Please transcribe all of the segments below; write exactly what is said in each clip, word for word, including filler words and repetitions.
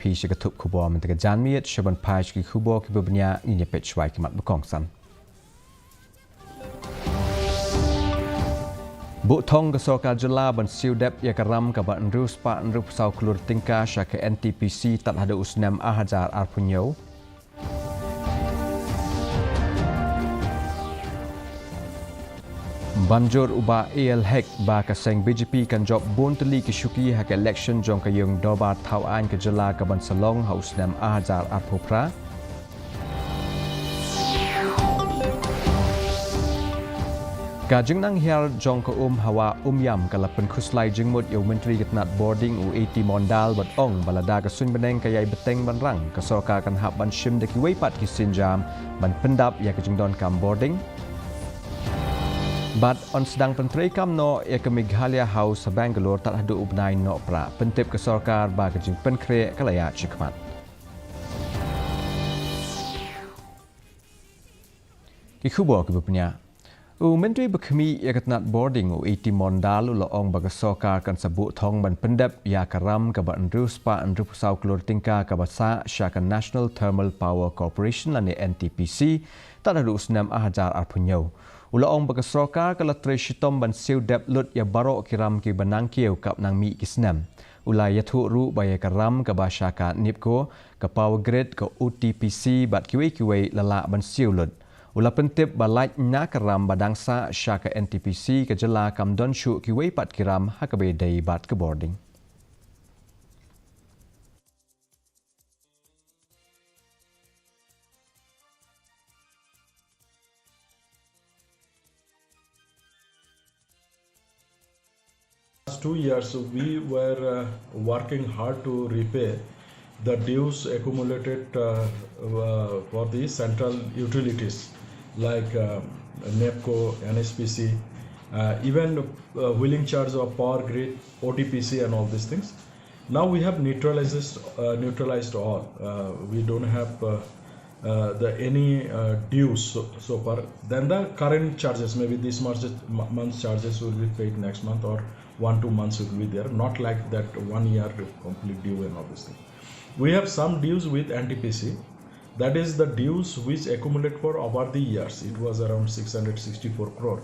Phi sha ka thup khubor mynta ka janmiet, sha ban phai sha ki khubor kiba bniah, ngin ïa peit shwa ïa ki mat ba kongsan. Buh thong ka sorkar jylla ban siew dep ïa ka ram kaba hynriew spah hynriewphew saw klur tyngka sha ka N T P C tad haduh u snem ar hajar arphew hynñiew. Ban jur u Bah A L Hek ba ka seng B J P kan jop bun tylli ki shuki ha ka election jong ka ïing dorbar thaw aiñ ka jylla kaban sa long ha u snem ar hajar arphew phra. Ka jingnang hiar jong ka um ha Wah Umiam ka la pynkhuslai jingmut ïa u Myntri ka tnat bording u A T Mondal bad ong ba lada ka suiñ bneng ka ïai bteng ban rang, ka sorkar kan hap ban shim da kiwei pat ki sienjam ban pyndap ïa ka jingdonkam bording. Bad yn sdang pyntreikam noh ïa ka Meghalaya House ha Bangalore tad haduh u bnai Nohprah. Pyntip ka sorkar ba ka jingpynkhreh ka la ïaid shakhmat. Ki khubor kiba bniah. U Myntri ba khmih ïa ka tnat bording u A T Mondal u la ong ba ka sorkar kan sa buh thong ban pyndep ïa ka ram kaba hynriew spah hynriewphew saw klur tyngka kaba sah sha ka National Thermal Power Corporation lane N T P C tad haduh u snem ar hajar arphew hynñiew. U la ong ba ka sorkar ka la trei shitom ban siew dep lut ïa baroh ki ram kiba nang kiew kap nang mih ki snem. U la ïathuh ruh ba ïa ka ram kaba sha ka NEEPCO, ka Power Grid, ka O T P C bad kiwei kiwei la lah ban siew lut. U la pyntip ba lait na ka ram ba dang sah sha ka N T P C ka jylla kam don shuh kiwei pat ki ram ha kaba ïadei bad ka bording. Last two years, we were uh, working hard to repair the dues accumulated uh, uh, for the central utilities like uh, NEEPCO, N H P C, uh, even uh, wheeling charge of power grid, O T P C, and all these things. Now we have neutralized uh, neutralized all. Uh, we don't have uh, uh, the any uh, dues so, so far. Then the current charges, maybe this month, month's charges will be paid next month, or one two months will be there. Not like that one year complete due and all this thing. We have some dues with N T P C. That is the dues which accumulate for over the years. It was around six hundred sixty-four crore.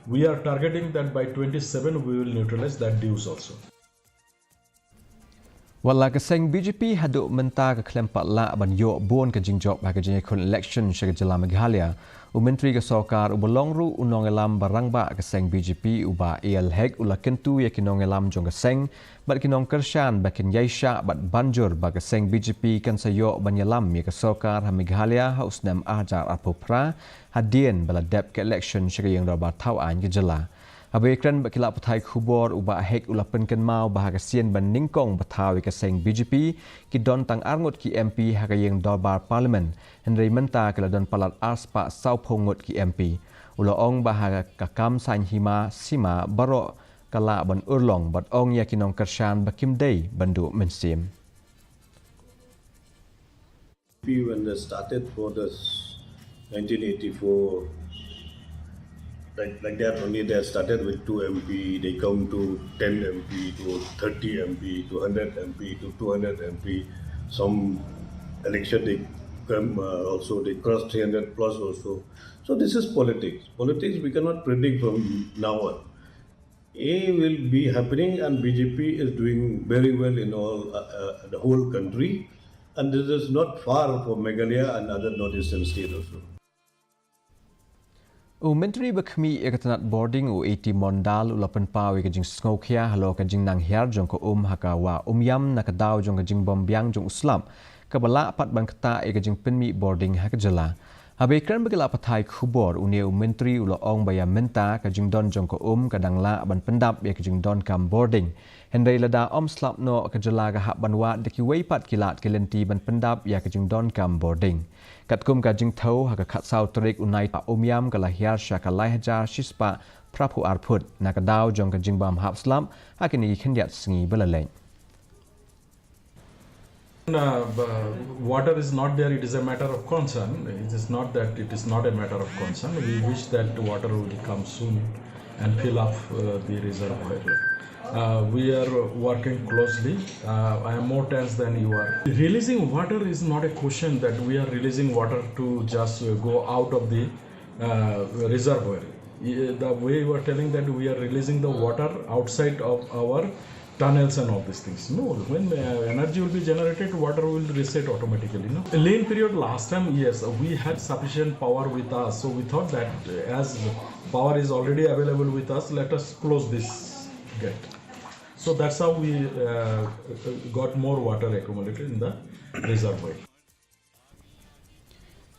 We are targeting that by twenty-seven we will neutralize that dues also. Wat la ka seng B J P haduh mynta ka khlem pat lah ban ïoh bun ka jingjop ha ka jingïakhun election sha ka jylla Meghalaya. U Myntri ka sorkar uba long ruh u nongïalam ba rangbah ka seng B J P u Bah A L Hek u la kyntu ïa ki nongïalam jong ka seng bad ki nongkyrshan ba kin ïaishah bad ban jur ba ka seng B J P kan sa ïoh ban ïalam ïa ka sorkar ha Meghalaya ha u snem ar hajar arphew phra hadien ba la dep ka election sha ka ïing dorbar thaw aiñ ka jylla. Haba ïakren bad ki lad pathai khubor u Bah Hek u la pynkynmaw ba ha ka sien ba nyngkong ba thaw ïa ka seng B J P ki don tang arngut ki M P ha ka ïing dorbar Parliament, hynrei mynta ki la don palat arspah sawphew ngut ki M P. U la ong ba ha ka kam saiñ hima sima baroh ka lah ban urlong bad ong ïa ki nongkyrshan ba kim dei ban duh mynsiem. When they started for the nineteen eighty-four, like, like that only they started with two M P, they come to ten M P, to thirty M P, to hundred M P, to two hundred M P. Some election they come uh, also, they cross three hundred plus also. So this is politics. Politics we cannot predict from now on. A will be happening, and B J P is doing very well in all uh, uh, the whole country, and this is not far for Meghalaya and other northeastern state also. U Myntri ba khmih ïa ka tnat bording u A T Mondal u la pynpaw ïa ka jingsngewkhia halor ka jingnang hiar jong ka um ha ka Wah Umiam na ka daw jong ka jingbym biang jong u slap kaba lah pat ban ktah ïa ka jingpynmih bording ha ka jylla. Haba ïakren bad ki lad pathai khubor, une u Myntri u la ong ba ïa mynta ka jingdon jong ka um ka dang lah ban pyndap ïa ka jingdonkam bording. Hynrei lada ym slap noh ka jylla ka hap ban wad da kiwei pat ki lad ki lynti ban pyndap ïa ka jingdonkam bording. Katkum ka jingthew, ha ka khatsaw tarik u Naitung, Umiam ka la hiar sha ka lai hajar shispah phraphew ar phut na ka daw jong ka jingbym hap slap ha kine ki khyndiat sngi ba la leit. Uh, water is not there, it is a matter of concern. It is not that it is not a matter of concern. We wish that water will come soon and fill up uh, the reservoir. Uh, we are working closely. Uh, I am more tense than you are. Releasing water is not a question that we are releasing water to just uh, go out of the uh, reservoir. Uh, The way you are telling that we are releasing the water outside of our tunnels and all these things. No, when uh, energy will be generated, water will reset automatically. No, lean period last time, yes, we had sufficient power with us, so we thought that uh, as power is already available with us, let us close this gate. So that's how we uh, got more water accumulated in the reservoir.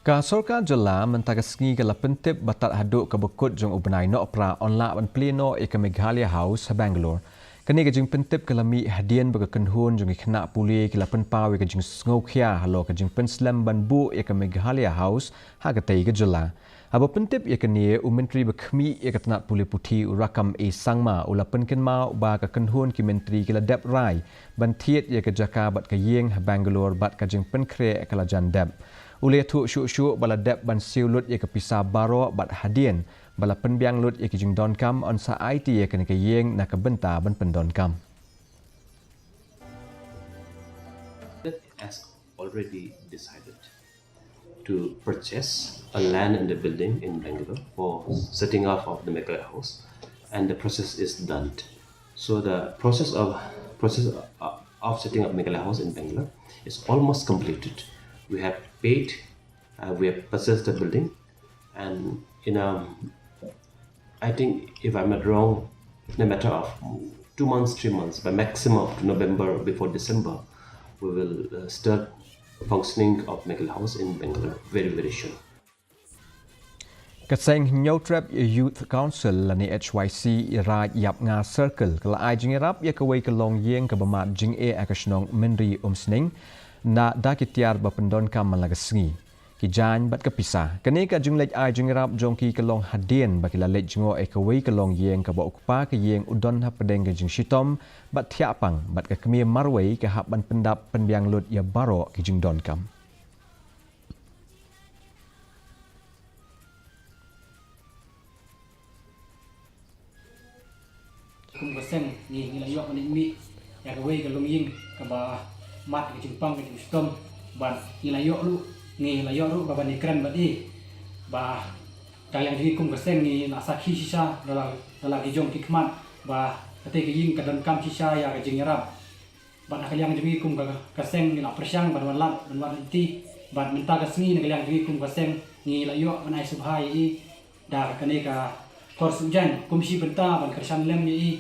Ka sorkar jylla mynta ka sngi ka la pyntip ba tad haduh ka bakut jong u bnai Nohprah yn lah ban plie noh ïa ka Meghalaya House ha Bangalore. Kane ka jingpyntip ka la mih hadien ba ka kynhun jong ki khynnah pule ki la pynpaw ïa ka jingsngewkhia halor ka jingpynslem ban buh ïa ka Meghalaya House ha katei ka jylla. Haba pyntip ïa kane, u Myntri ba khmih ïa ka tnat pule puthi, u Rakkam A Sangma, u la pynkynmaw ba ka kynhun ki myntri ki la dep rai ban thied ïa ka jaka bad ka ïing ha Bangalore bad ka jingpynkhreh ka la jan dep. U la ïathuh shuh shuh ba la dep ban siew lut ïa ka pisa baroh bad hadien ba la pynbiang lut ïa ki jingdonkam, yn sa aiti ïa kane ka ïing na ka bynta ban pyndonkam. Has already decided to purchase a land and a building in Bangalore for setting up of the Meghalaya House, and the process is done. So the process of process of, of setting up Meghalaya House in Bangalore is almost completed. We have paid, uh, we have purchased the building, and in a I think if I'm not wrong, in a matter of two months, three months, by maximum of November before December, we will uh, start functioning of Meghalaya House in Bangalore very, very soon. Ka seng Hynñiewtrep Youth Council lane H Y C Raid Ïapngar Circle ka la ai jingïarap ïa kawei ka longïing kaba mad jingeh ha ka shnong Mynri Umsning na da ki tiar ba pyndonkam man la ka sngi. Ki jaiñ bad ka pisa. Kane ka jingleit ai jingïarap jong ki ka long hadien ba ki la leit jngoh ïa kawei ka longïing kaba u kpa ka ïing u don hapdeng ka jingshitom bad thiah pang bad ka kmie marwei ka hap ban pyndap pynbiang lut ïa baroh ki jingdonkam. Kum ka seng ngi ngi la ïoh ban mih ïa kawei ka longïing kaba mad ka jingpang ka jingshitom bad ngi la ïoh ruh ngi la ïoh ruh ba ban ïakren bad i ba ka liang jong ngi kum ka seng ngi la sakhi shisha da la da la ki jong ki khmat ba katei ka ïing ka donkam shisha ïa ka jingïarap. Bad ha ka liang jong ngi kum ka, ka seng ngi la pyrshang ban wan lad ban wan lynti bad mynta ka sngi na ka liang jong ngi kum ka seng ngi la ïoh ban ai sngewbha ïa i da kane ka kor sujaiñ kum shi bynta ban kyrshan lem ïa i.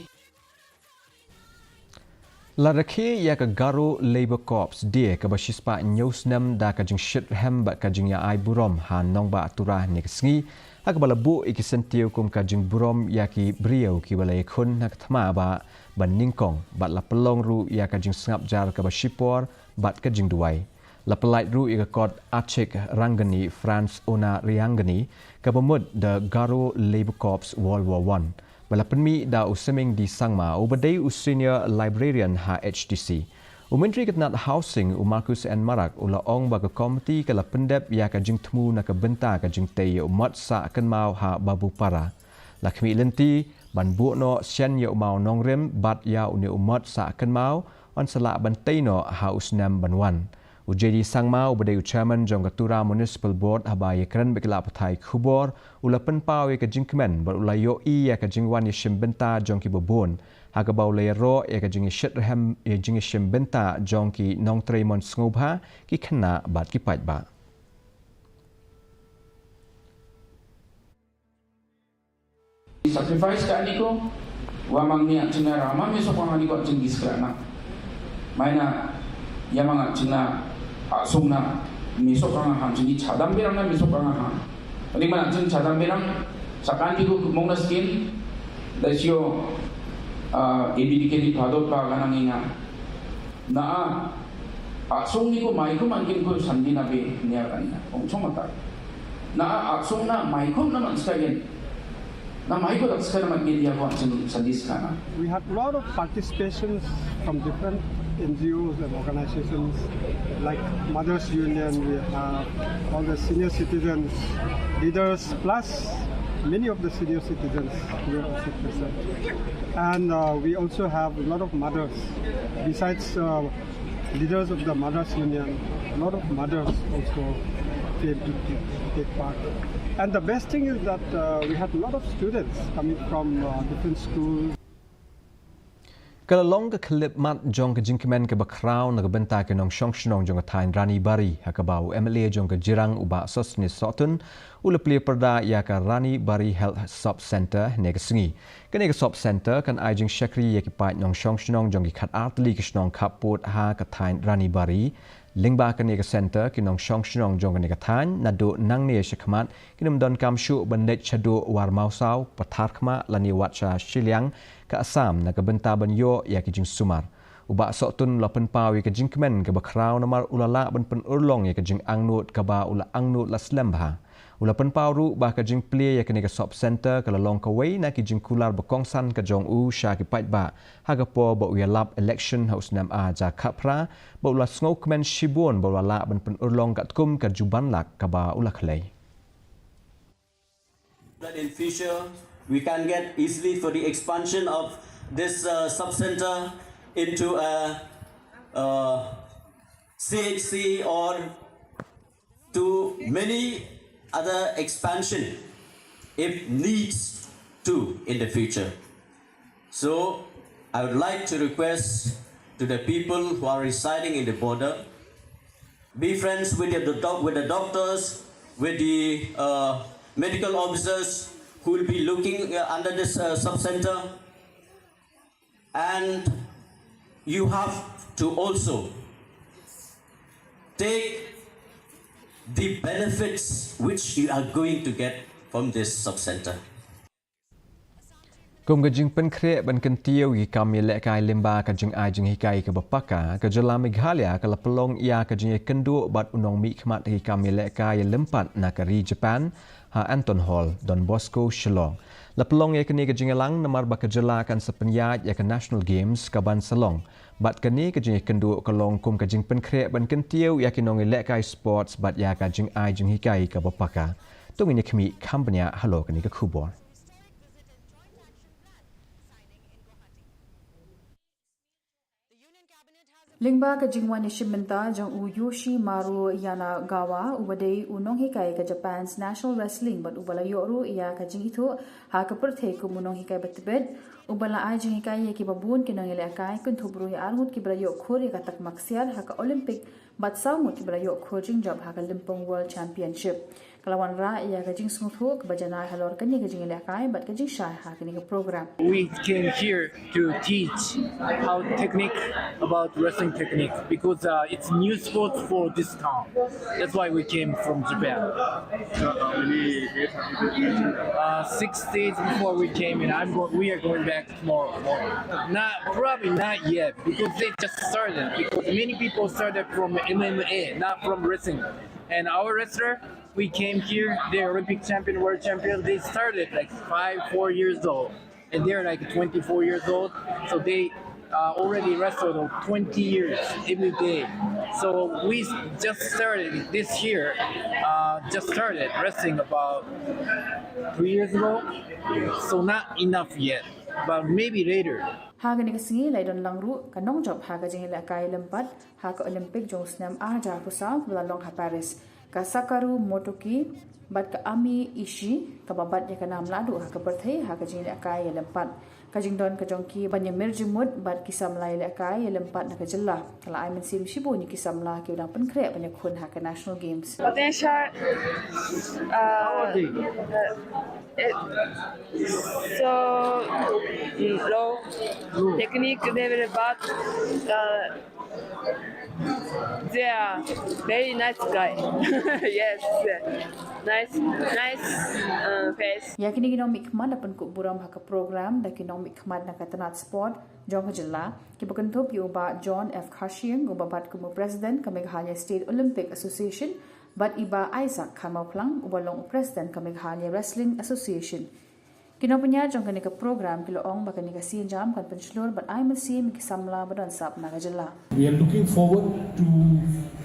La rakhe ïa ka Garo Labour Corps Day kaba shispah hynñiew snem da ka jingshit rhem bad ka jingïa ai burom ha nongbah Tura hynne ka sngi ha kaba la buh ïa ki syntiew kum ka jingburom ïa ki briew kiba la ïakhun ha ka thma ba ban nyngkong bad la pynlong ruh ïa ka jingsngap jar kaba shipor bad ka jingduwai. La pyllait ruh ïa ka kot Achik Rangani Franz Ona Riangani kaba mut The Garo Labour Corps World War One ba la pynmih da u Seming D Sangma uba dei u Senior Librarian ha H D C. U Myntri ka tnat Housing u Marcuise N Marak u la ong ba ka komiti ka la pyndep ïa ka jingthmu na ka bynta ka jingtei ïa u mot sah kynmaw ha Babupara. La khmih lynti ban buh noh shen ïa u maw nongrim bad ïa une u mot sah kynmaw yn sa lah ban tei noh ha u snem ban wan. U J D Sangma uba dei u Chairman jong ka Tura Municipal Board haba ïakren bad ki lad pathai khubor u la pynpaw ïa ka jingkmen bad u la ïohi ïa ka jingwan ïashim bynta jong kiba bun ha kaba u la ïaroh ïa ka jingïashit rhem ïa jingïashim bynta jong ki nongtrei mon sngewbha, ki khynnah bad ki paidbah. Sacrifice ka ani ko, wa mang ni atsina rama mi sokong ani ko atsina giskra na. Maina ya mang atsina asung na mi sokong ham tsini chadam birang na mi sokong ham. Ani mana atsina chadam birang sakan ni ko mong na skin da sio A B D K di padot pa ganang inga. Na a sung ni ko mai ko mangkin ko sandi na be nia kan ong chong mata. Na a sung na mai ko na man skagen. Na mai ko dak skagen man gin dia ko sandi skana. We had a lot of participations from different N G Os and organizations like Mothers Union, we have all the senior citizens, leaders, plus Many of the senior citizens were also present. And uh, we also have a lot of mothers. Besides uh, leaders of the Mothers Union, a lot of mothers also came to t- take part. And the best thing is that uh, we had a lot of students coming from uh, different schools. Ka la long ka khyllipmat jong ka jingkmen kaba khraw na ka bynta ki nongshong shnong jong ka thaiñ Ranibari, ha kaba u M L A jong ka Jirang u Bah Sosthenes Sohtun u la plie pyrda ïa ka Ranibari Health Sub Centre ne ka sngi. Kane ka Sub Centre kan ai jingshakri ïa ki paid nongshong shnong jong ki khatar tylli ki shnong khappud ha ka thaiñ Ranibari. Lyngba kane ka centre, ki nongshong shnong jong kane ka thaiñ, naduh nangne shakhmat, kin ym donkam shuh ban leit shaduh War Mawsaw, Patharkhmah lane wat sha shiliang ka Assam na ka bynta ban ïoh ïa ki jingsumar. U Bah Sohtun u la pynpaw ïa ka jingkmen kaba khraw namar u la lah ban pynurlong ïa ka jingangnud kaba u la angnud la slem bha. U la pynpaw ruh ba ka jingplie ïa kane ka Sub Centre ka la long kawei na ki jingkular ba kongsan ka jong u sha ki paidbah ha ka por ba u ïalap election ha u snem ar hajar khatphra, ba u la sngewkmen shibun ba u la lah ban pynurlong katkum ka juban lak kaba u la khlei. That in future we can get easily for the expansion of this uh, sub-center into a, uh C H C or to many other expansion if needs to in the future. So I would like to request to the people who are residing in the border, be friends with the doc- with the doctors, with the uh, medical officers who will be looking uh, under this uh, sub center, and you have to also take the benefits which you are going to get from this sub center. Kum ka jingpynkhreh ban kyntiew ïa ki kam ïalehkai lyngba ka jingai jinghikai kaba paka, ka jylla Meghalaya ka la pynlong ïa ka jingïakynduh bad u nongmihkhmat ha ki kam ïalehkai ïalympat na ka ri Japan ha Anton Hall, Don Bosco, Shillong. La pynlong ïa kane ka jingïalang namar ba ka jylla kan sa pynïaid ïa ka National Games kaban sa long. Bad kane ka jingïakynduh ka long kum ka jingpynkhreh ban kyntiew ïa ki nongïalehkai sports bad ïa ka jingai jinghikai kaba paka. To ngin ïakhmih kham bniah halor kane ka khubor. Lyngba ka jingwan ïashim bynta jong u Yoshimaru Yanagawa, uba dei u nonghikai ka Japan's National Wrestling bad uba la ïoh ruh ïa ka jingithuh ha ka pyrthei kum u nonghikai ba tbit, uba la ai jinghikai ïa kiba bun ki nongïalehkai, kynthup ruh ïa arngut kiba la ïoh khur ïa ka takma ksiar ha ka Olympic bad saw ngut kiba la ïoh khur jingjop ha ka Lympung World Championship. Ka la wanrah ïa ka jingsngewthuh kaba janai halor kane ka jingïalehkai bad ka jingshai ha kane ka program. We came here to teach how technique about wrestling technique because uh, it's new sport for this town. That's why we came from Japan. Uh, six days before we came in, I'm go- we are going back tomorrow morning. Not probably not yet because they just started. Because many people started from M M A, not from wrestling. And our wrestler, we came here, the Olympic champion, world champion, they started like five, four years old. And they're like twenty-four years old. So they uh, already wrestled for twenty years every day. So we just started this year, uh, just started wrestling about three years ago. So not enough yet, but maybe later. Ha kane ka sngi la don lang ruh ka nongjop ha ka jingïalehkai lympat ha ka Olympic jong u snem ar hajar arphew saw kaba la long ha Paris. Ka Sakaru Motoki bad ka Ami Ishii kaba bat ïa ka nam lahduh ha ka pyrthei ha ka jingïalehkai ïalympat. Ka jingdon ka jong ki ban ïamir jingmut bad ki samla ïalehkai ïalympat na ka jylla ka la ai mynsiem shibun ïa ki samla kiba dang pynkhreh ban ïakhun ha ka National Games. Potential uh, uh, it, so low technique level, but uh, they are very nice guy. Yes, nice, nice uh, face. Ïa kine ki nongmihkhmat da pynkup burom ha ka program da ki nongmihkhmat na ka tnat sport jong ka jylla kiba kynthup ïa u Bah John F Khashing uba bat kum u President ka Meghalaya State Olympic Association bad i Bah Isaac Kharmawphlang uba long u President ka Meghalaya Wrestling Association. Ki nongpynïaid jong kane ka program ki la ong ba kane ka sienjam kan pynshlur bad ai mynsiem ïa ki samla ba don sap na ka jylla. We are looking forward to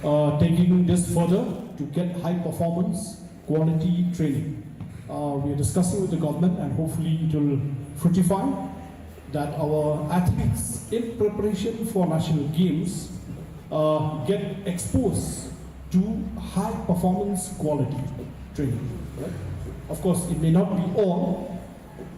uh, taking this further to get high performance quality training. Uh, we are discussing with the government, and hopefully it will fructify that our athletes in preparation for national games uh, get exposed to high performance quality training. Right? Of course, it may not be all.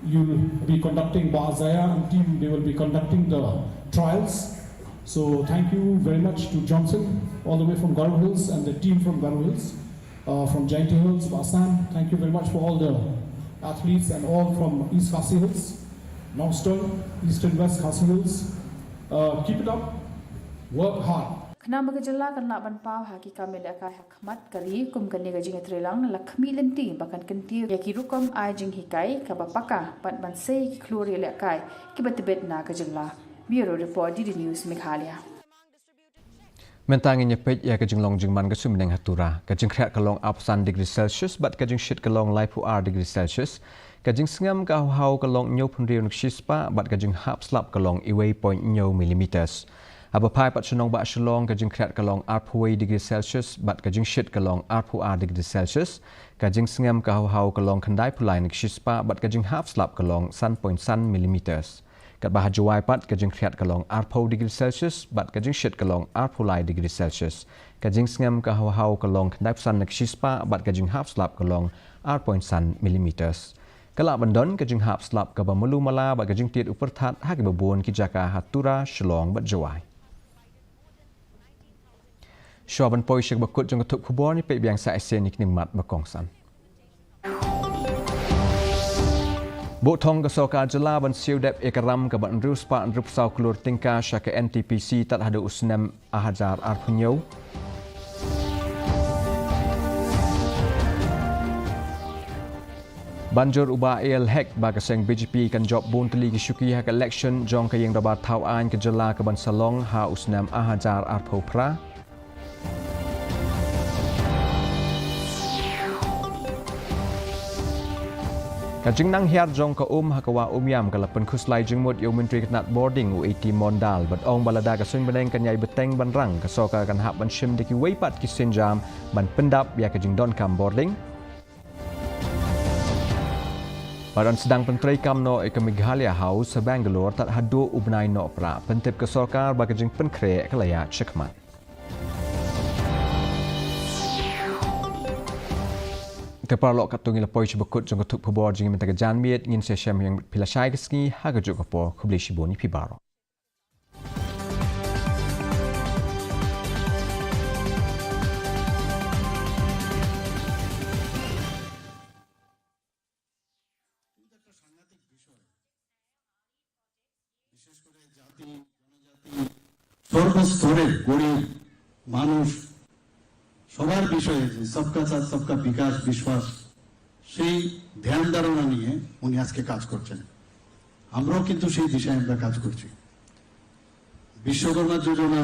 You'll be conducting Bah Zaya and team, they will be conducting the trials. So thank you very much to Johnson, all the way from Garo Hills, and the team from Garo Hills, uh, from Jaintia Hills, Bah Sam. Thank you very much for all the athletes and all from East Khasi Hills, Nongstoiñ, Eastern West Khasi Hills. Uh, keep it up. Work hard. Khnang ba ka jylla kan lah ban paw ha ki kam ïalehkai ha khmat ka ri, kum kane ka jingïatreilang la khmih lynti ba kan kyntiew ïa ki rukom ai jinghikai kaba paka bad ban sei ïa ki khlur ïalehkai kiba tbit na ka jylla. Bureau Report, D D News Meghalaya. Mynta ngin ïa peit ïa ka jinglong jingman ka suiñbneng ha Tura. Ka jingkhriat ka long arphew san degree Celsius bad ka jingshit ka long laiphew ar degree Celsius. Ka jingsngem ka hawhaw ka long hynñiewphew hynriew na ka shispah bad ka jinghap slap ka long uwei point hynñiew millimeters. Haba phai pat sha nongbah Shillong, ka jingkhriat ka long arphew wei degree Celsius bad ka jingshit ka long arphew ar degree Celsius. Ka jingsngem ka hawhaw ka long khyndaiphew lai na ka shispah bad ka jinghap slap ka long san point san millimeters. Katba ha Jowai pat, ka jingkhriat ka long arphew degree Celsius bad ka jingshit ka long arphew lai degree Celsius. Ka jingsngem ka hawhaw ka long khyndaiphew san na ka shispah bad ka jinghap slap ka long ar point san millimeters. Ka lah ban don ka jinghap slap kaba malu mala bad ka jingtied u pyrthat ha kiba bun ki jaka ha Tura, Shillong bad Jowai. Shuwa ban poi sha kaba kut jong ka thup khubor, ngi peit biang sa shisien ïa kine ki mat ba kongsan. Buh thong ka sorkar jylla ban siew dep ïa ka ram kaba hynriew spah hynriewphew saw klur tyngka sha ka N T P C tad haduh u snem ar hajar arphew hynñiew. Ban jur u Bah A L Hek ba ka seng B J P kan jop bun tylli ki shuki ha ka election jong ka ïing dorbar thaw aiñ ka jylla kaban sa long ha u snem ar hajar arphew phra. Ka jingnang hiar jong ka um ha ka wah Umiam ka la pynkhuslai jingmut ïa u Myntri ka tnat bording u A T Mondal bad ong ba lada ka suiñbneng kan ïai bteng ban rang, ka sorkar kan hap ban shim da kiwei pat ki sienjam ban pyndap ïa ka jingdonkam bording. Bad yn sdang pyntreikam noh ïa ka Meghalaya House ha Bangalore tad haduh u bnai Nohprah, pyntip ka sorkar ba ka jingpynkhreh ka la ïaid shakhmat. Te paralok, katto ngi la poi sha ba kut jong ka thup khubor jong ngi mynta ka janmiet, ngin sa ïashem biang bad phi lashai ka sngi ha kajuh ka por. Khublei shibun ïa phi baroh. বিশেষ করে জাতি, জনজাতি, সর্বস্তরের গরিব মানুষ, সবার বিষয়ে যে সবকা সাথ সবকা বিকাশ বিশ্বাস, সেই ধ্যান ধারণা নিয়ে উনি আজকে কাজ করছেন। আমরাও কিন্তু সেই দিশায় আমরা কাজ করছি। বিশ্বকর্মা যোজনা